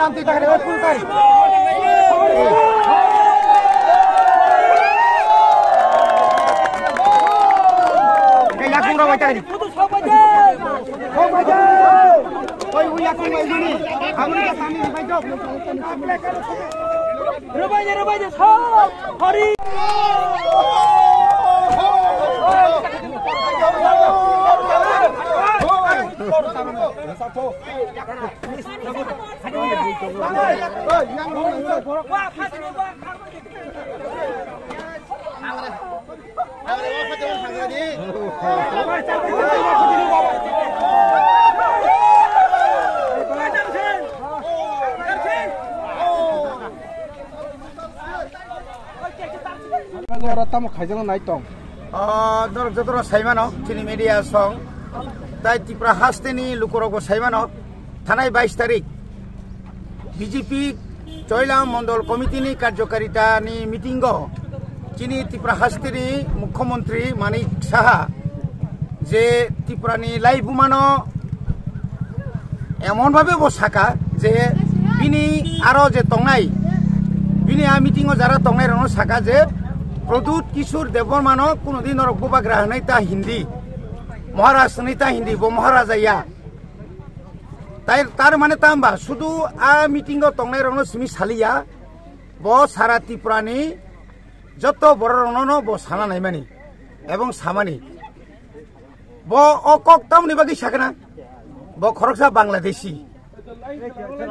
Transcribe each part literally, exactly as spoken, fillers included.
amtwi ta kare, oi, phul ta kare. Khe yakung rok bai ta kare. Oi, ui, yakung bai jani. Aboni khe tani bai jok. Rubai de, rubai de, sir. Hari. Oro tamo khaijak nai tong. Ah, norok jotono sai mano, chini media song. Tai Tripura hasteni lukorokbo sai mano, thanai bais tarik B J P Choila Mondol Committee ni karjokaritani meeting o chini Tripura hasteni Mukhyamantri Manik Saha je Tripura ni laibuma no emon bhabe bo saka je bini aro je tongnai, bini a meeting o jara tongnai rokno saka je Pradyut Kishore Debbarma no kuno din norok bubagra hwnwi ta hindi, Maharaj hwnwi ta hindi, bo Maharaja ya. Tai tar mane tamba sudu a meeting o tongnai rokno simi saliya, bo sara Tripura ni joto borok rokno no bo sana naimani ebong samani. Bo o kok tamni bagwi sakna, bo khoroksa Bangladeshi,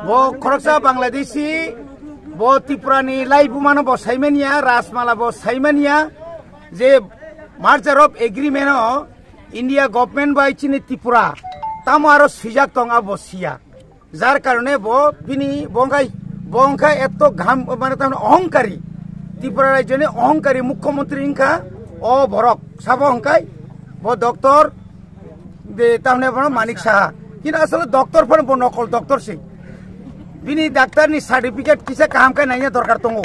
bo khoroksa Bangladeshi, bo Tripura ni laibuma no bo saimaniya, Rajmala bo saimaniya, je merger of agreement o India government bai chini Tripura tamo aro swijak tong abo siya. Jar karone bo bini bo wngkha, bo wngkha eto gham mane tamni ohongkari, Tripura rajyoni ohongkari mukhyamantri wngkha o borok. Sabo wngkha bo doctor de tamni bono Manik Saha. Kintu asole doctor phano bo nokol doctor se. Bini doctor ni certificate kisa kaham khe naina dorkar tongo.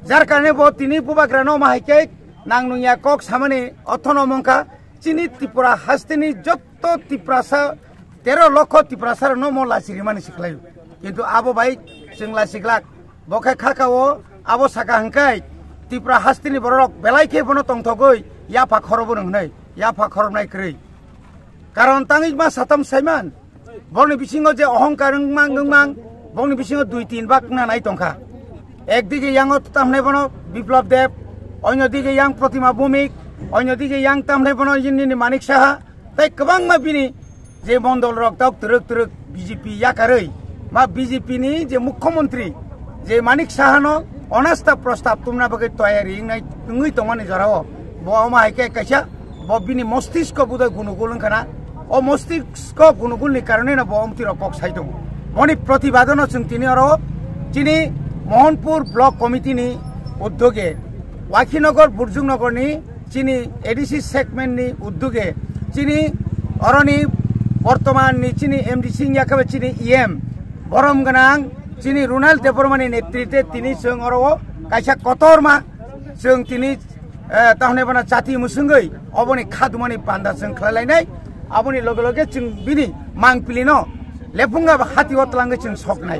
Jar karone bo tini bubagrano ma hai khe nang nungya kok samani othono mongkha chini Tripura hasteni jotto Tiprasa tero lokho Tiprasa rokno mo lachi rimani siklaio. Kintu abo bai chwng lachiglak. Bo khe khakao abo saka hwnkhe Tripura hasteni bororok belai khe bono tongthogwi yapha khorobo hwnwi yapha khorobnai kwrwi. Karon tangwi ma satam saiman. Borokni bisingo je ohongkar wngmang wngmang, borokni bisingo dui tin bak wngna nai tongkha. Ekdige yango tamhnai bono Biplab Deb, onyo dige yang Protima Bhumik, onyo dige yang tamhnai bono nini Manik Saha, tei kwbangma bini je mondol rok tok twrwk twrwk B J P yakarwi ma B J P ni je mukhyamantri je Manik Sahano onasta prostab tumna bagwi toyari wngnai wngwi tongmani jorao bo omo hai khe kaisa bo bini mostisko budai gunugul wngkhana. O mostisko gunugulni karoneno bo omtwi rok kok sai tongo. Boni protibadano chwng tini oro chini Mohanpur Block Committee ni uddoge, Wakhinagar Burjungnogorni chini A D C segment ni uddoge, chini oroni bortoman ni chini M D C wngya khe chini E M borom gwnang chini Ronald Debbarma ni netritwe tini chwng oro kaisa kotorma chwng tini, eh, tahone bono jati mwswngwi oboni khadumani panda chwng khlai lainai. Aboni loge loge chwng bini mangpili no lephunga ba hati o twlangwi chwng soknai.